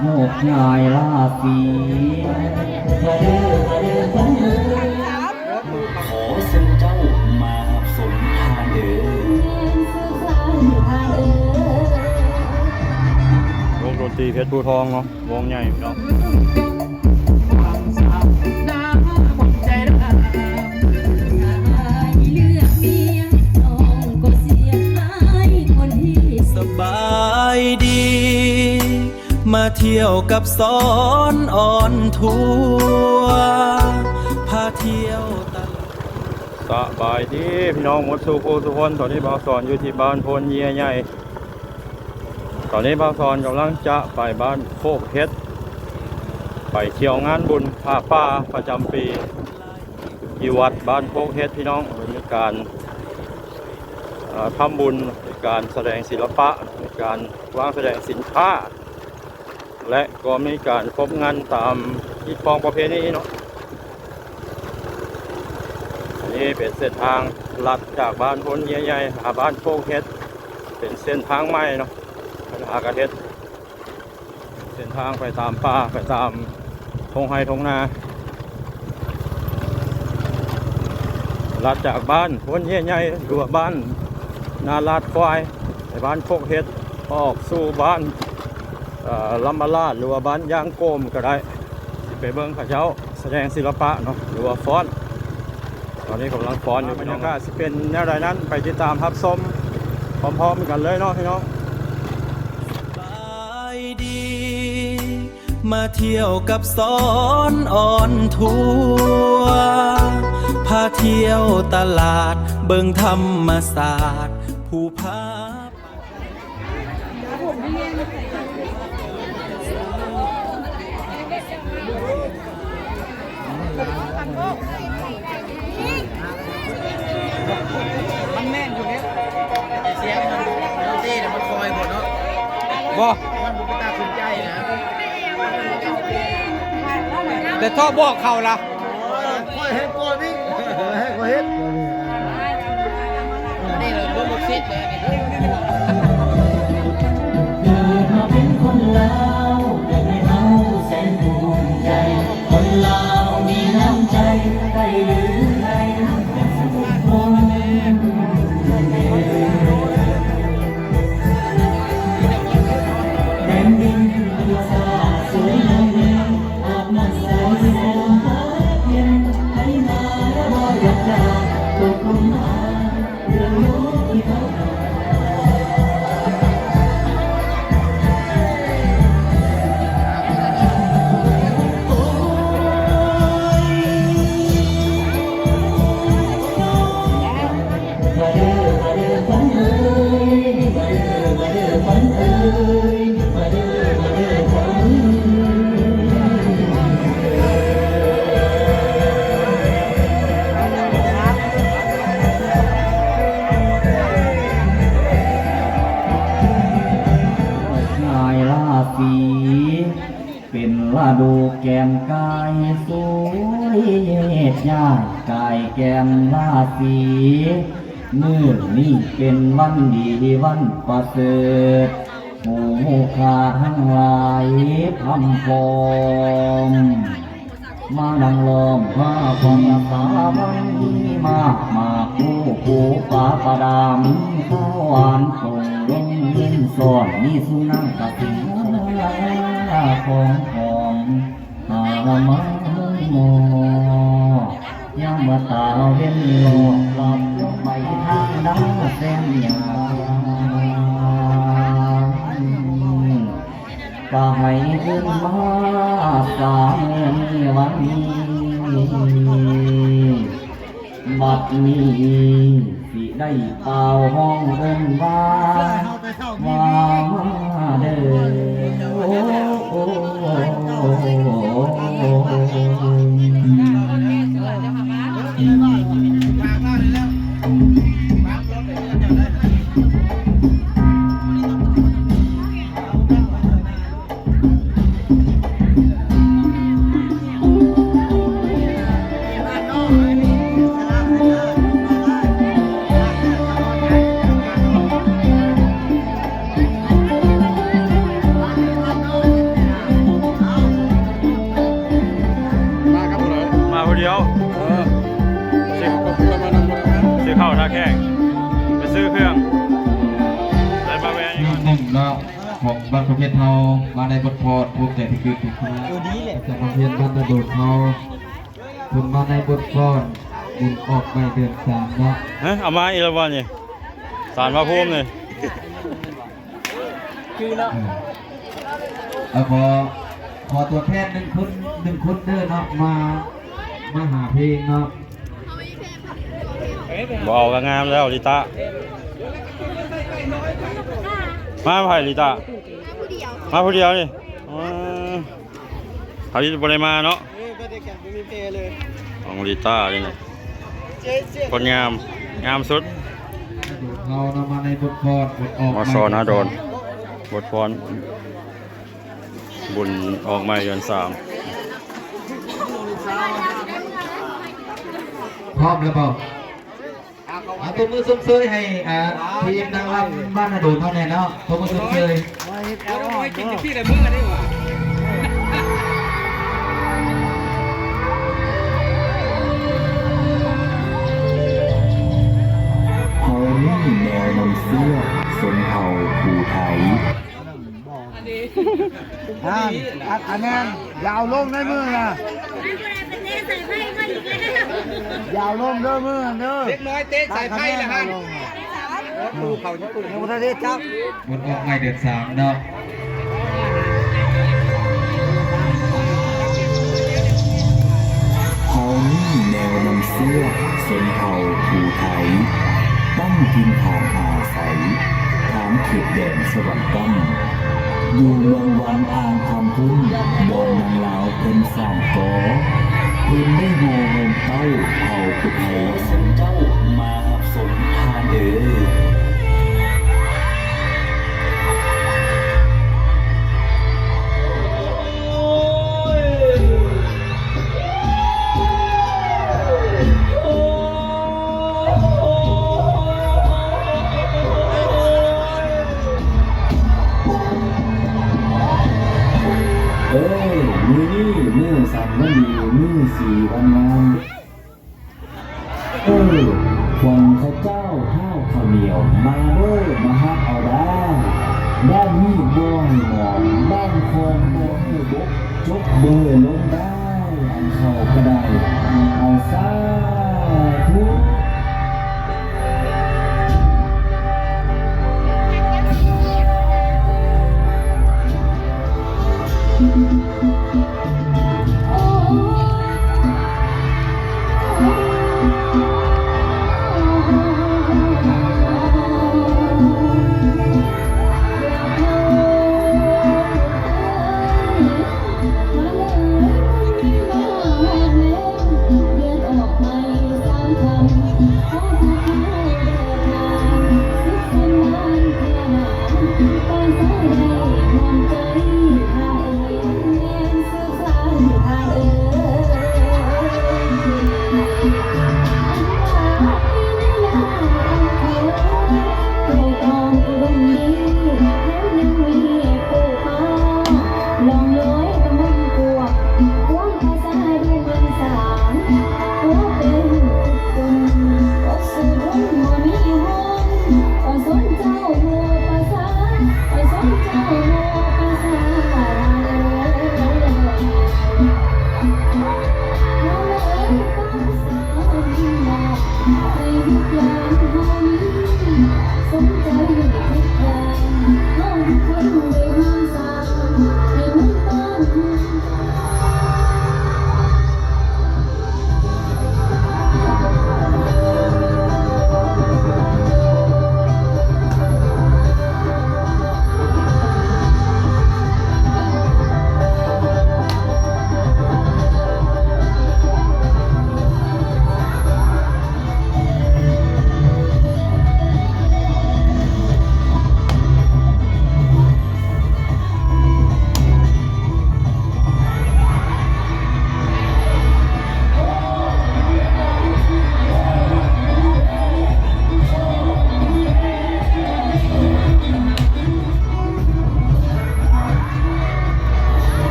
ໂຮກຍ້າຍລາສີ ມາເດີ ມາເດີຄົນເອີຍ ຂໍເຊີນເຈົ້າມາຮັບຊົມທ່ານເອີຍ. ວົງດົນຕີເພັດພູທອງເນາະ ວົງໃຫຍ່ເນາະ. ສະບາຍດີ ມາທ່ຽວກັບສອນອອນທົວ ພາທ່ຽວຕະຫຼາດ. ສະບາຍດີພີ່ນ້ອງໝົດສູ່ຜູ້ສູ່ຄົນ, ຕອນນີ້ບ່າວສອນຢູ່ທີ່ບ້ານໂພນເຫຍື່ອໃຫຍ່. ຕອນນີ້ບ່າວສອນກຳລັງຈະໄປບ້ານໂຄກເຫັດ ໄປທ່ຽວງານບຸນຜ້າປ່າປະຈຳປີ ຢູ່ວັດບ້ານໂຄກເຫັດພີ່ນ້ອງ. ເພິ່ນມີການ ເອີ່ ທຳບຸນ ມີການສະແດງສິລະປະ ມີການວາງສະແດງສິນຄ້າ ແລະ ກໍມີການຄົບງັນຕາມຮີດຄອງປະເພນີເນາະ. ອັນນີ້ເປັນເສັ້ນທາງລັດຈາກບ້ານໂພນເຫຍື່ອໃຫຍ່ຫາບ້ານໂຄກເຫັດ ເປັນເສັ້ນທາງໃໝ່ເນາະ ເພິ່ນຫາກະເຮັດ ເສັ້ນທາງໄປຕາມປ່າ ໄປຕາມທົ່ງໄຮ່ທົ່ງນາ ລັດຈາກບ້ານໂພນເຫຍື່ອໃຫຍ່ ຫຼືວ່າບ້ານນາລາດຄວາຍ ໄປບ້ານໂຄກເຫັດ ອອກສູ່ບ້ານ ເອີ່ ລຳມະລາດ ຫຼືວ່າບ້ານຢ່າງໂກມກໍໄດ້ ຊິໄປເບິ່ງເຂົາເຈົ້າສະແດງສິລະປະເນາະ ຫຼືວ່າຟ້ອນ. ຕອນນີ້ກຳລັງຟ້ອນຢູ່ພີ່ນ້ອງ ບັນຍາກາດຊິເປັນແນວໃດນັ້ນ ໄປຕິດຕາມຮັບຊົມພ້ອມໆກັນເລີຍເນາະພີ່ນ້ອງ. ສະບາຍດີ ມາທ່ຽວກັບສອນອອນທົວ ພາທ່ຽວຕະຫຼາດ ເບິ່ງທຳມະຊາດ ພູຜາ. ມັນແມ່ນຢູ່ເດ້ ແຕ່ສຽງມັນ ມັນເຕ້ນະ ມັນຄ່ອຍໂພດເນາະ. ບໍ່ ມັນບໍ່ເປັນຕາສົນໃຈນະ ແຕ່ເທາະບອກເຂົາລະ. ໂອ້ຍ ຂ້ອຍເຮັດກ່ອນນີ້ ໃຫ້ຂ້ອຍເຮັດ ອັນນີ້ລະ ລົງບັກສິດເລີຍນີ້. ເກີດມາເປັນຄົນລາວ ເຮັດໃຫ້ເຮົາແສນພູມໃຈ ຄົນລາວມີນ້ຳໃຈ ໄດ້ຫຼືໄດ້ນຳກັນທຸກຄົນເດີ. ແຜ່ນດິນທຳມະຊາດສວຍງາມ ອາບນ້ຳໃສແສງຕາເຢັນ ໃຜມາແລ້ວບໍ່ຢາກຈາກ ຕົກລົງມາເລື່ອງໂລກທີ່ເຂົາຫາ. ມາເດີ ມາເດີຂວັນເອີຍ ມາເດີ ມາເດີຂວັນເອີຍ ມາເດີ ມາເດີຂວັນເອີຍ. ຍ້າຍລາສີ ເປັນລະດູແກມກາຍສວຍ ເຮັດຍ້າຍກາຍແກມລາສີ ມື້ນີ້ເປັນວັນດີວັນປະເສີດ ໝູ່ຂ້າທັງຫຼາຍພຳພ້ອມ ມານັ່ງລ້ອມມາຟັງສາວັນດີ ມາກໝາກພູພູປາປະດາ ມີຂາວຫວານຕົງລົງເງິນຊ້ອນ ມີສຸນັງກະສິງຂອງຫອມ ຫາມາມຸງມໍ່ ຍາມເມື່ອຕາເວັນຫຼອກ ຫຼັບລົງໄປທາງດຳແສນຍາມ ກະໃຫ້ຕື່ນມາສາມື້ນີ້ວັນນີ້ ບັດນີ້ ຊິໄດ້ກ່າວຮ້ອງເອີ້ນວ່າ ວ່າມາເດີ ໂອ້ ໂອ້ ໂອ້ ໂອ້. ຂອງບ້ານຂອງເຂດເຮົາ ມາໃນບົດຟ້ອນ ພູມໃຈທີ່ເກີດຂຶ້ນມາ ຈາກໂຮງຮຽນບ້ານນາໂດນເຮົາ ເພິ່ນມາໃນບົດຟ້ອນ ບຸນອອກໃໝ່ເດືອນສາມເນາະ. ຮະ ເອົາມາອີກແລ້ວບໍ່ນີ້ ສານພະພູມນີ້? ຄືເນາະ ເອີ ເອົາ ຂໍ ຂໍຕົວແທນໜຶ່ງຄົນ ໜຶ່ງຄົນເດີເນາະ ມາ ມາຫາເພງເນາະ. ບໍ່ເອົາກໍງາມແລ້ວ ລິຕາ. ມາໃຜລິຕາ? ມາຜູ້ດຽວ ມາຜູ້ດຽວນີ້. ອໍ ທຳອິດບໍ່ໄດ້ມາເນາະ. ເອີ ບໍ່ໄດ້ກັນ ບໍ່ມີແພເລີຍ ຂອງລິຕານີ້ນະ. ຄົນງາມ ງາມສຸດ. ເຮົານຳມາໃນບົດຟ້ອນ ບົດອອກ ມາສອນນາໂດນ ບົດຟ້ອນ ບຸນອອກໃໝ່ເດືອນສາມ. ພ້ອມແລ້ວບໍ່? ເອົາ ຕົບມືຊົມເຊີຍໃຫ້ ອ່າ ທີມນາງລຳບ້ານນາໂດນເຮົາແດ່ເນາະ ຕົບມືຊົມເຊີຍ. ເຮົາມີແນວນຳເຊື້ອຊົນເຜົ່າຜູ້ໄທ. ຫັ້ນ ອັດ ອັນນັ້ນ ຢ່າເອົາລົງເດີມື້ນະ ຢ່າເອົາລົງເດີມື້ນັ້ນເດີ. ເດັກນ້ອຍເຕະສາຍໄຟລະຫັ້ນ ປູເຂົາ ຍັງບໍ່ທັນໄດ້ຈັບ. ບຸນອອກໃໝ່ເດືອນສາມເນາະ. ເຮົາມີແນວນຳເຊື້ອຊົນເຜົ່າຜູ້ໄທ ຕັ້ງຖິ່ນຖານອາໄສ ທາງເຂດແດນສະຫວັນກຳ ຢູ່ເມືອງວັງອ່າງຄຳພຸນ ບ່ອນນາງລາວເພິ່ນສ້າງກໍ່ ເພິ່ນໄດ້ຫໍ່ຫົ່ມເຕົ້າເຜົ່າຜູ້ໄທ ເຈົ້າມາຮັບຊົມທ່ານເອີຍ. ເອີ ມື້ນີ້ມື້ສັນວັນດີ ມື້ສີວັນງາມ. ເອີ ຂວັນຂະເຈົ້າ ທ້າວເຂົ້າໜຽວ ມາເດີ ມາຮັບເອົາດາ. ບ້ານນີ້ບໍ່ໃຫ້ໝອງ ບ້ານຄອງບໍ່ໃຫ້ບົກ ຈົກບໍ່ໃຫ້ລົງໄດ້ ອັນເຂົ້າກໍໄດ້ ເອົາສາທຸ.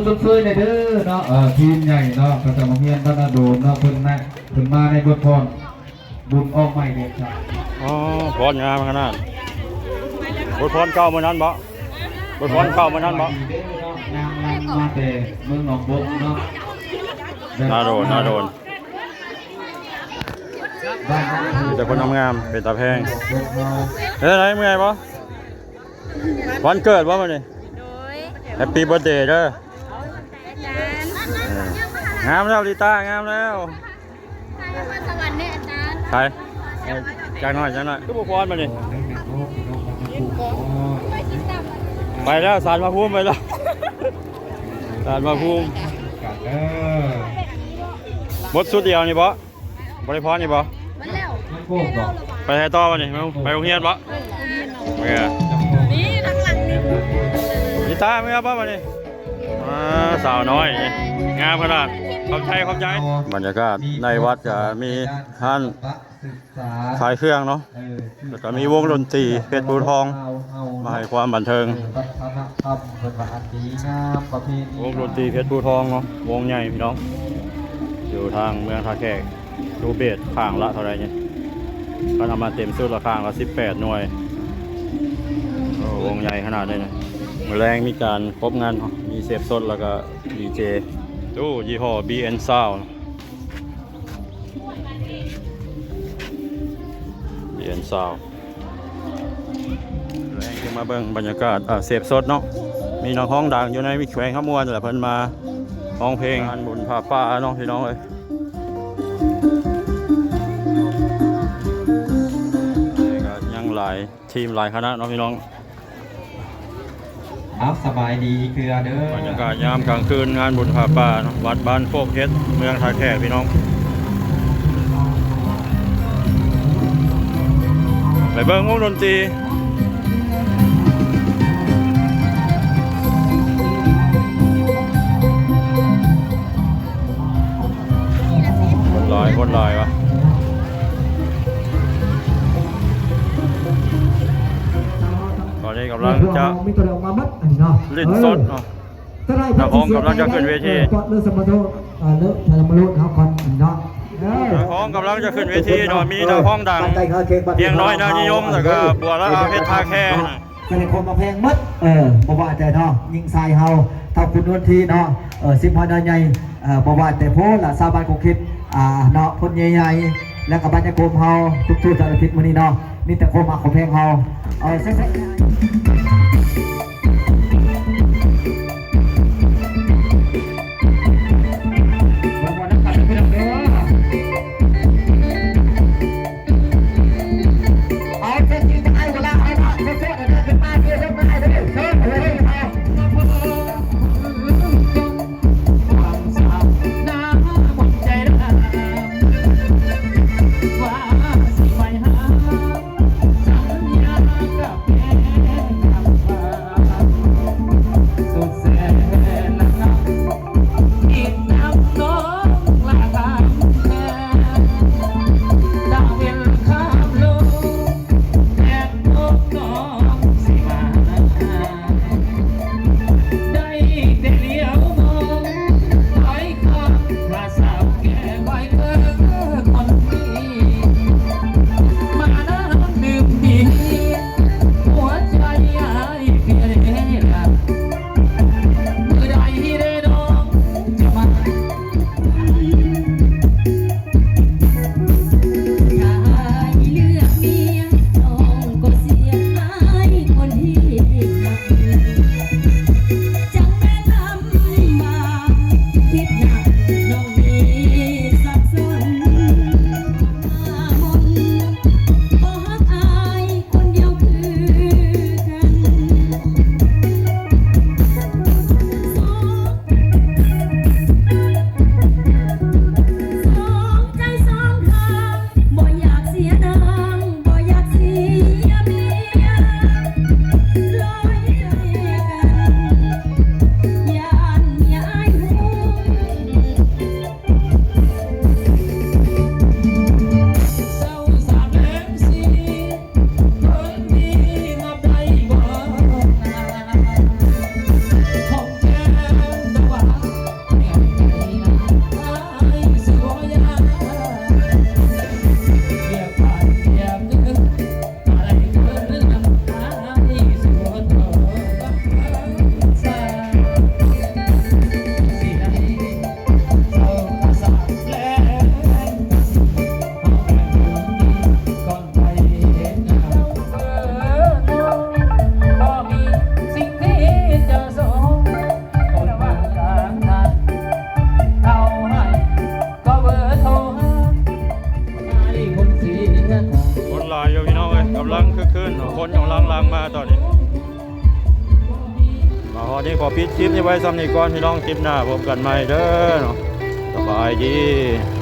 ຊົມເຊີຍແດ່ເດີເນາະ ເອີ ທີມໃຫຍ່ເນາະ ປະຈຳໂຮງຮຽນບ້ານນາໂດນເນາະ ເພິ່ນນະ ເພິ່ນມາໃນບົດພອນບຸນອອກໃໝ່ເດຊະ. ອໍ ພອນງາມຂະໜາດ ບົດພອນເກົ່າມື້ນັ້ນບໍ? ບົດພອນເກົ່າມື້ນັ້ນບໍ? ນາງລຳມາແຕ່ເມືອງໜອງບົກເນາະ ນາໂດນ ນາໂດນ. ມີແຕ່ຄົນງາມໆ ເປັນຕາແພງ. ເອີ ໄດ້ເມື່ອຍບໍ່? ວັນເກີດບໍ່ມື້ນີ້? ໂດຍ Happy birthday ເດີ. ອາຈານ ເອີ ງາມແລ້ວ ລິຕ້າ ງາມແລ້ວ. ໄປນະຄອນສະຫວັນເດ້ອາຈານ. ໄປ ເອີ ຈັກໜ້ອຍ ຈັກໜ້ອຍ ຄືບໍ່ຟ້ອນມື້ນີ້? ໄປແລ້ວ ສານພະພູມໄປແລ້ວ ສານພະພູມ. ເອີ ໝົດຊຸດດຽວນີ້ບໍ? ບໍ່ໄດ້ພອນອີກບໍ່? ມັນແລ້ວ ໄປໃສຕໍ່ບັດນີ້? ໄປໂຮງຮຽນບໍ່? ເອີ ນີ້ທາງຫຼັງນີ້ ນິຕາ ເມືອບໍ່ບັດນີ້? ອ່າ ສາວນ້ອຍ ງາມຂະໜາດ. ຂອບໃຈ ຂອບໃຈ. ບັນຍາກາດໃນວັດກະມີຮ້ານຂາຍເຄື່ອງເນາະ ແລ້ວກະມີວົງດົນຕີເພັດພູທອງ ມາໃຫ້ຄວາມບັນເທີງ. ວັດທະນະທຳເພິ່ນວ່າອັນດີງາມປະເພນີ ວົງດົນຕີເພັດພູທອງເນາະ ວົງໃຫຍ່ພີ່ນ້ອງ ຢູ່ທາງເມືອງທ່າແຂກ. ຕູ້ເບດຂ້າງລະເທົ່າໃດນີ້? ຄັນເອົາມາເຕັມຊຸດລະຂ້າງລະສິບແປດໜ່ວຍ. ໂອ້ ວົງໃຫຍ່ຂະໜາດເລີຍນະ. ມື້ແລງມີການຄົບງານເນາະ ມີເສບສົດ ແລ້ວກະດີເຈ. ຕູ້ຍີ່ຫໍ້ ບີເອັນ ຊາວ ບີເອັນ ຊາວ. ແລງຈະມາເບິ່ງບັນຍາກາດ ອ່າ ເສບສົດເນາະ ມີນັກຮ້ອງດັງຢູ່ໃນແຂວງຄຳມ່ວນແຫຼະ ເພິ່ນມາຮ້ອງເພງງານບຸນຜ້າປ່າເນາະ ພີ່ນ້ອງເອີຍ. ນີ້ກະຍັງຫຼາຍທີມຫຼາຍຄະນະເນາະ ພີ່ນ້ອງ. ເອົາ ສະບາຍດີເທື່ອເດີ. ບັນຍາກາດຍາມກາງຄືນງານບຸນຜ້າປ່າເນາະ ວັດບ້ານໂຄກເຫັດ ເມືອງທ່າແຂກ ພີ່ນ້ອງ. ໄປເບິ່ງວົງດົນຕີ. ຄົນຫຼາຍ ຄົນຫຼາຍວະ. ຕອນນີ້ກຳລັງຈະ ມີຕົວໃດອອກມາໝົດອັນນີ້ເນາະ ຫຼິ້ນສົດເນາະ. ເອີ ນັກຮ້ອງກຳລັງຈະຂຶ້ນເວທີ ເອີ ເພາະເລື່ອງສະມາໂທ ເອີ ເລື່ອງສະມາໂທເຮົາກ່ອນເນາະ. ເອີ ນັກຮ້ອງກຳລັງຈະຂຶ້ນເວທີເນາະ ມີນັກຮ້ອງດັງ ພຽງນ້ອຍ ນານິຍົມ ແລ້ວກະບົວລະອາ ເພັດທ່າແຂກ. ສະແດງຄວາມມາແພງໝົດ ເອີ ບໍ່ວ່າແຕ່ເນາະ ຍິງຊາຍເຮົາ ເຖົ້າຄຸນນົນທີເນາະ ເອີ ສິບຮອດນ້ອຍໃຫຍ່ ເອີ ບໍ່ວ່າແຕ່ໂພລະຊາວບ້ານຄົງເຂດ ອ່າ ເນາະ ຄົນໃຫຍ່ໆ ແລ້ວກະບັນຍາຄົມເຮົາ ທຸກໆ ສາລະທິດມື້ນີ້ເນາະ ມີແຕ່ຄວາມຮັກຄວາມແພງເຮົາ ເອີ ເຊີນໆ. ເອົາເສດທີໄທເວລາເອົາລະ ໂຊດໆ ເດີນຂຶ້ນມາ ເດີນຂຶ້ນມາ ເດີນ ເຊີນເລີຍ ເອີ. ຄົນຫຼາຍຢູ່ພີ່ນ້ອງເອີຍ ກຳລັງຄຶກຄື້ນເນາະ ຄົນກຳລັງຫຼັ່ງມາຕອນນີ້. ມາຮອດນີ້ຂໍປິດຄລິບນີ້ໄວ້ຊ່ຳນີ້ກ່ອນພີ່ນ້ອງ ຄລິບໜ້າພົບກັນໃໝ່ເດີເນາະ ສະບາຍດີ.